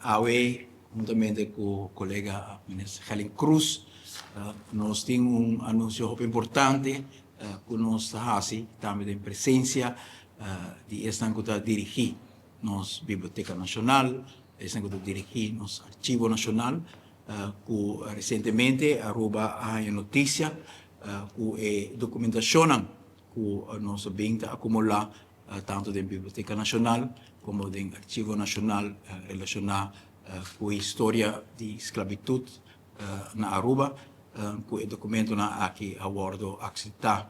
Awe huntamente cu colega Minister Gelin Cruz nos tin un anuncio hopi importante cu nos ta haci tambe den presencia di esnan cu ta dirigi nos Biblioteca Nacional, esnan cu ta dirigi nos Archivo Nacional cu recientemente Aruba a haña noticia cu e documentacionnan cu nos a bin ta acumula tanto den Biblioteca Nacional como den Archivo Nacional relaciona cu e historia di sclavitud na Aruba, cu e documentonan aki a wordo acepta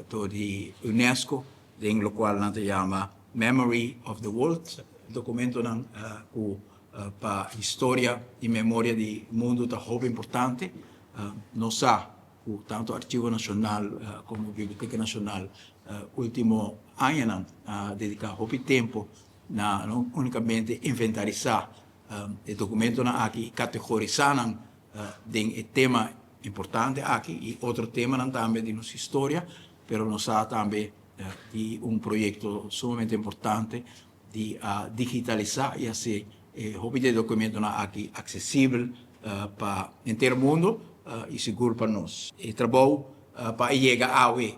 door di UNESCO den locual nan ta yama Memory of the World, documentonan cu pa historia y memoria di mundo ta hopi importante. Nos sa cu tanto Archivo Nacional como Biblioteca Nacional ultimo añanan a dedica hopi tempo na no unicamente inventarisa e documentonan aki y categorisa nan den e tema importante aki y otro temanan tambe di nos historia, pero nos sa tambe di un proyecto sumamente importante di a digitalisa y haci e hopi di e documentonan aki accesibel pa henter mundo y sigur pa nos. E trabou pa e yega awe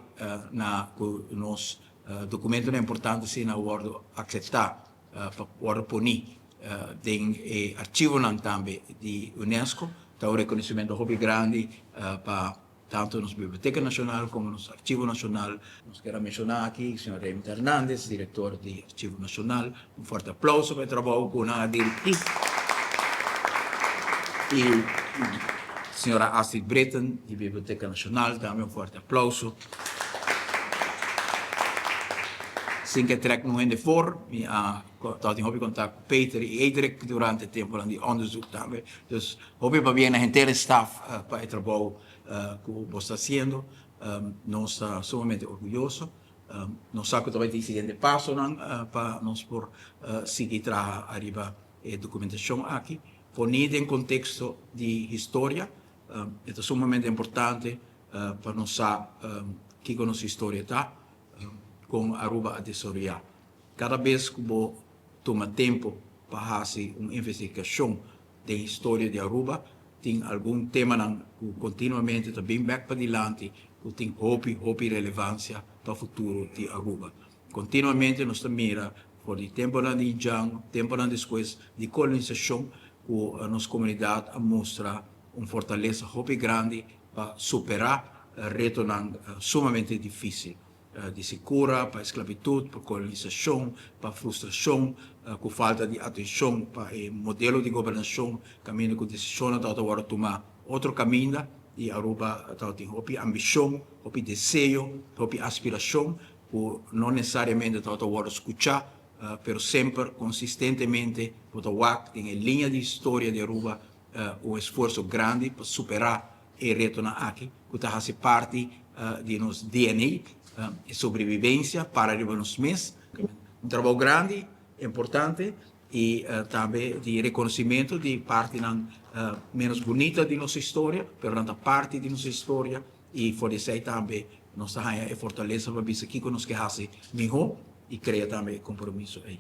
na cu nos documentonan importante asina a wordo acepta pa wordo poni den e archivonan tambe di UNESCO ta un reconocimento hopi grandi pa Tanto nos Biblioteca Nacional como nos Archivo Nacional. Nos kier a menciona aki señor Raymond Hernandez, director di Archivo Nacional. Un fuerte aplauso pa e trabou cu nan a dirigi. Y señora Astrid Britten di Biblioteca Nacional tambe un fuerte aplauso. Sin ke trek nun hende for, mi a tabatin hopi contact cu Peter y Edric durante e temponan di onderzoek tambe. Dus Hopi pabia na henter e staf pa e trabou ku bo sta hasiendo. Nos ta sumamente orguyoso. Nos sa ku ta bai tin siguiente pasonan pa nos por sigui traha ariba e dokumentashon aki. Poni den konteksto di historia e ta sumamente importante pa nos sa kiko nos historia ta, kon Aruba a desaroyá. Kada bes ku bo tuma tempu pa hasi un investigashon Den historia di Aruba tin algun temanan cu continuamente ta bin bek padilanti cu tin hopi, hopi relevancia pa futuro di Aruba. Continuamente nos ta mira for di temponan di Indian, temponan despues di colonisacion cu nos comunidad a mustra un fortalesa hopi grandi pa supera retonan sumamente dificil. Di sekura, pa esklabitut, pa kolonisashon, pa frustrashon ku falta di atenshon pa e modelo di gobernashon kaminda ku desishonnan tabata wòrdu tumá otro kaminda i Aruba tabatin hopi ambishon, hopi deseo, hopi aspirashon ku no nesesariamente tabata wòrdu skuchá pero semper konsistentemente bo ta wak den e liña di historia di Aruba un esfuerso grandi pa superá E retonan aki ku ta hasi parti di nos DNA, e sobrevivencia para riba nos mes. Un trabou grandi, importante i tambe di reconocimento di partinan menos bunita di nos historia, pero nan ta parti di nos historia i for di esei tambe nos ta haña e fortalesa pa bisa kiko nos ke hasi miho i krea tambe e compromiso ei.